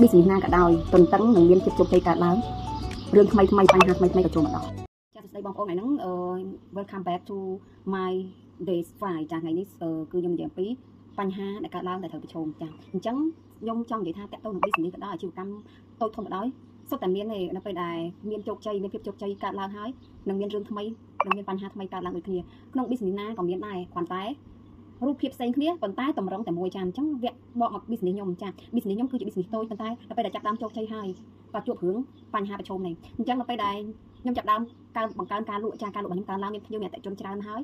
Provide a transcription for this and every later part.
Business ណាក៏ដោយទន្ទឹងនឹងមានភាពជោគជ័យកើតឡើងរឿងថ្មីថ្មីបញ្ហាថ្មីថ្មីក៏ចូលមកដល់ចាសួស្តីបងប្អូនថ្ងៃហ្នឹងអឺ welcome back to my days 5ចាថ្ងៃនេះគឺខ្ញុំនិយាយអំពីបញ្ហាដែលកើតឡើងដែលត្រូវប្រឈមចាអញ្ចឹងខ្ញុំចង់និយាយថាតាក់ទងនឹង business ក៏ដោយអាជីវកម្មតូចធំក៏ដោយសុទ្ធតែមានទេនៅពេលដែលមានជោគជ័យមានភាពជោគជ័យកើតឡើងហើយនឹងមានរឿងថ្មីនឹងមានបញ្ហាថ្មីកើតឡើងដូចគ្នាក្នុង business ណាក៏មានដែរគ្រាន់តែរូបភាពផ្សេងគ្នាប៉ុន្តែតម្រង់តែមួយចាអញ្ចឹងវគ្គបកមក business ខ្ញុំចា business ខ្ញុំគឺជា business តូចប៉ុន្តែដល់ពេលដែលចាប់ដើមជោគជ័យហើយក៏ជួបរឿងបញ្ហាប្រឈមនេះអញ្ចឹងដល់ពេលដែលខ្ញុំចាប់ដើមកើនបង្កើនការលក់ចាការលក់របស់ខ្ញុំកើនឡើងមានភ្ញៀវមានអតិថិជនច្រើនហើយ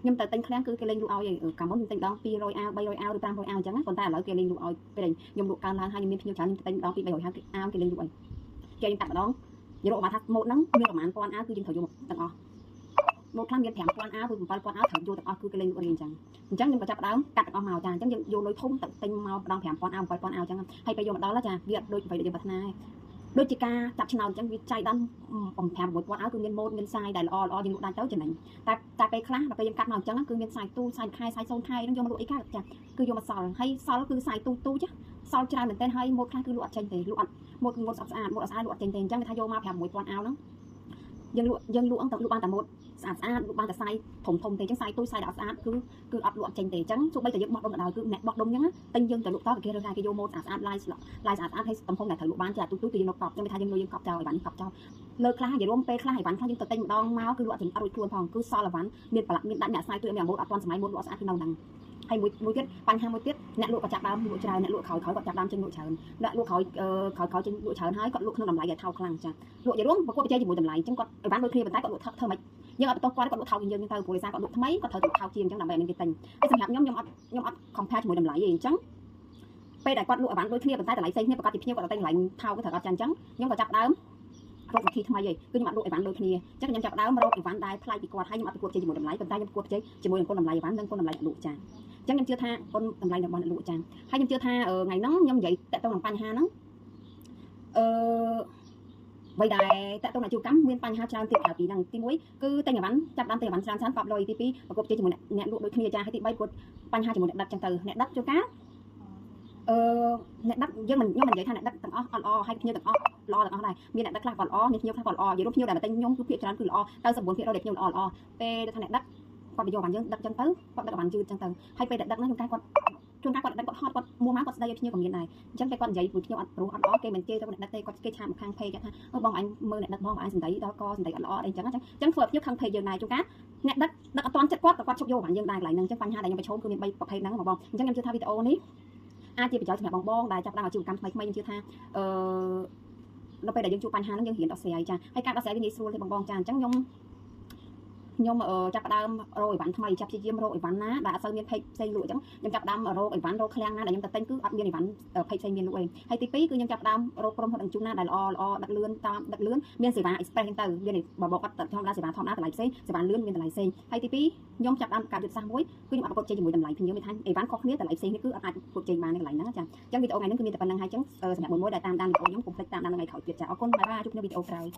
ខ្ញុំទៅទិញឃ្លាំងគឺគេលេងលក់ឲ្យកាលមុនខ្ញុំទិញដង200អាវ300អាវឬ500អាវអញ្ចឹងណាប៉ុន្តែឥឡូវគេលេងលក់ឲ្យពេលខ្ញុំលក់កើនឡើងហើយខ្ញុំមានភ្ញៀវច្រើនខ្ញុំទិញដង2 300អាវគេលេងលក់ឲ្យគេខ្ញុំកាត់ម្ដងនិយាយមកថាម៉ូតហ្នឹងមានប្រហែលពាន់អាវគឺយើងត្រូវយកមកទាំងអស់ម៉ូតខ្លះមាន5000អាវឬ7000អាវត្រូវយកទាំងអស់គឺគេលេងលក់រៀងអញ្ចឹងអញ្ចឹងខ្ញុំក៏ចាប់ដើមកាត់ទាំងអស់មកចាអញ្ចឹងយើងយកលុយធំទៅទិញមកម្ដង5000អាវ7000អាវអញ្ចឹងហើយពេលយកមកដល់ចាវាអត់ដូចអ្វីដែលយើងប្រាថ្នាទេដូចជាការចាប់ឆ្នោតអញ្ចឹងវាចៃដល់5 6000អាវគឺមានម៉ូតមាន size ដែលល្អល្អយើងលក់ដាច់ទៅចំណេញតែតែពេលខ្លះដល់ពេលយើងកាត់មកអញ្ចឹងគឺមាន size ទូ size ខែ size 0ខែហ្នឹងយកមកលក់អីកើតចាគឺយកមកសល់ហើយសល់គឺ size ទូទូចាសល់ច្រើនមែនទែនហើយម៉ូតខ្លះគឺលក់អត់ចេញទេលក់អត់ម៉ូតគឺម៉ូតស្អាតស្អាតម៉ូតអត់ស្អាតលក់អត់ចេញទេអញ្ចឹងគេថាយកមក5 6000អាវហ្នឹងយើងលក់យើងលក់ទៅលក់បានតែម៉ូតស្អាតស្អាតលក់បានតែ size ធំធំទេអញ្ចឹង size ទូ size ដែលអត់ស្អាតគឺគឺអត់លក់អត់ចេញទេអញ្ចឹងទោះបីតែយើងបោះដុំក៏ដោយគឺអ្នកបោះដុំអញ្ចឹងទិញយើងទៅលក់តគេរើសថាគេយកម៉ូតស្អាតស្អាតឡាយឡាយស្អាតស្អាតហើយទំហំដែលត្រូវលក់បានចាទូទូគឺយើងលក់កប់អញ្ចឹងគេថាយើងលុយយើងកប់ចោលអីវ៉ាន់កប់ចោលលើខ្លះនិយាយរួមពេលខ្លះអីវ៉ាន់ខ្លះយើងទៅទិញម្ដងមកគឺលក់អត់រួចខ្លួនផងគឺសល់អីវ៉ាន់មានប្រឡាក់មានដាច់អ្នក size ទូមានម៉ូតអត់ទាន់សម័យម៉ូតលក់ស្អាតគឺនៅហ្នឹងហើយមួយមួយទៀតបញ្ហាមួយទៀតអ្នកលក់ក៏ចាប់ដើមលក់ច្រើនអ្នកលក់ក្រោយក្រោយគាត់ចាប់ដើមចេញលក់ច្រើនអ្នកលក់ក្រោយក្រោយក្រោយចេញលក់ច្រើនហើយគាត់លក់ក្នុងតម្លៃដែលថោកខ្លាំងចាលក់និយាយរួមប្រកួតប្រជែងជាមួយតម្លៃអញ្ចឹងគាត់អីវ៉ាន់ដូចគ្នាប៉ុន្តែគាត់លក់ធ្វើម៉េចយើងអត់បន្ទោសគាត់គាត់លក់ថោកជាងយើងទៅព្រោះដោយសារគាត់លក់ថ្មីគាត់ត្រូវលក់ថោកជាងអញ្ចឹងដើម្បីឲ្យមានគេទិញហើយសម្រាប់ខ្ញុំខ្ញុំអត់ខ្ញុំអត់ compare ជាមួយតម្លៃទេអញ្ចឹងពេលដែលគាត់លក់អីវ៉ាន់ដូចគ្នាប៉ុន្តែតម្លៃផ្សេងគ្នាប្រកាសជាភ្ញៀវគាត់ទៅទិញតម្លៃថោកទៅត្រូវអត់ចាអញ្ចឹងខ្ញុំក៏ចាប់ដើមរកវិធីថ្មីឯងគឺខ្ញុំអត់លក់អីវ៉ាន់ដូចគ្នាអញ្ចឹងខ្ញុំចាប់ដើមរកអីវ៉ាន់ដែលប្លែកពីគាត់ហើយខ្ញុំអត់ប្រកួតជាមួយតម្លៃប៉ុន្តែខ្ញុំប្រកួតប្រជែងជាមួយនឹងគុណតម្លៃអីវ៉ាន់និងគុណតម្លៃអ្នកលក់ចាអញ្ចឹងខ្ញុំជឿថាគុណតម្លៃរបស់អ្នកលក់ចាហើយខ្ញុំជឿថាថ្ងៃហ្នឹងខ្ញុំនិយាយតាក់ទងនឹងបញ្ហាហ្នឹងអឺអ្វីដែលតាក់ទងនឹងអាជីវកម្មមានបញ្ហាច្រើនទៀតក្រៅពីហ្នឹងទី1គឺទិញអីវ៉ាន់ចាប់ដើមទិញអីវ៉ាន់ច្រើនច្រើនកប់លុយទី2ប្រកបជាមួយអ្នកលក់ដូចគ្នាចាហើយទី3ប្រកួតបញ្ហាជាមួយអ្នកដឹកចឹងទៅអ្នកដឹកជួនកាលអឺអ្នកដឹកយើងមិនខ្ញុំមិននិយាយថាអ្នកដឹកទាំងអស់អត់ល្អហើយភ្ញៀវទាំងអស់ល្អទាំងអស់ដែរមានអ្នកដឹកខ្លះក៏ល្អមានភ្ញៀវខ្លះក៏ល្អនិយាយរួមភ្ញៀវដែលមកទិញខ្ញុំគឺភាគច្រើនគឺល្អ99%ដែលភ្ញៀវល្អល្អពេលថាអ្នកដឹកគាត់ទៅយកបានយើងដឹកចឹងទៅគាត់ដឹកបានយឺតចឹងទៅហើយពេលដែលដឹកហ្នឹងជួនកាលគាត់ជួនកាលគាត់ដឹកគាត់ហត់គាត់មួម៉ៅគាត់ស្ដីឲ្យភ្ញៀវក៏មានដែរអញ្ចឹងពេលគាត់និយាយមួយភ្ញៀវអត់ព្រោះអត់ល្អគេមិនជេរទៅអ្នកដឹកទេគាត់គេ chat មកខាង page ថាអូបងអញមើលអ្នកដឹកបងអញសំដីដល់កសំដីអត់ល្អអីចឹងអញ្ចឹងអញ្ចឹងធ្វើឲ្យភ្ញៀវខឹង page យើងដែរជួនកាលអ្នកដឹកដឹកអត់ទាន់ចិត្តគាត់ក៏គាត់ជប់យកបានយើងដែរកន្លែងហ្នឹងអញ្ចឹងបញ្ហាដែលខ្ញុំប្រឈមគឺមាន3ប្រភេទហ្នឹងបងអញ្ចឹងខ្ញុំជឿថាវីដេអូនេះអាចជាប្រយោជន៍សម្រាប់បងបងដែលចាប់ផ្ដើមអាជីវកម្មថ្មីថ្មីខ្ញុំជឿថាអឺដល់ពេលដែលយើងជួបបញ្ហាហ្នឹងយើងរៀនដោះស្រាយចាហើយការដោះស្រាយវាងាយស្រួលទេបងបងចាអញ្ចឹងខ្ញុំខ្ញុំចាប់ផ្ដើមរកអីវ៉ាន់ថ្មីចាប់ព្យាយាមរកអីវ៉ាន់ណាដែលអត់សូវមាន page ផ្សេងលក់អញ្ចឹងខ្ញុំចាប់ផ្ដើមរកអីវ៉ាន់រកឃ្លាំងណាដែលខ្ញុំទៅទិញគឺអត់មានអីវ៉ាន់ page ផ្សេងមានលក់ឯងហើយទី2គឺខ្ញុំចាប់ផ្ដើមរកក្រុមហ៊ុនដឹកជញ្ជូនណាដែលល្អល្អដឹកលឿនតាមដឹកលឿនមានសេវា express អញ្ចឹងទៅមានបើបកគាត់ធម្មតាសេវាធម្មតាតម្លៃផ្សេងសេវាលឿនមានតម្លៃផ្សេងហើយទី2ខ្ញុំចាប់ផ្ដើមកាត់យុទ្ធសាស្ត្រមួយគឺខ្ញុំអត់ប្រកួតជែងជាមួយតម្លៃភ្ញៀវមានថាអីវ៉ាន់ខុសគ្នាតម្លៃផ្សេងនេះគឺអត់អាចប្រកួតជែងបាននៅកន្លែងហ្នឹងចាអញ្ចឹងវីដេអូថ្ងៃនេះគឺមានតែប៉ុណ្្នឹងហើយអញ្ចឹងសម្រាប់មួយមួយដែលតាមដានវីដេអូខ្ញុំកុំភ្លេចតាមដានថ្ងៃក្រោយទៀតចាអរគុណ bye bye ជួបគ្នាវីដេអូក្រោយ។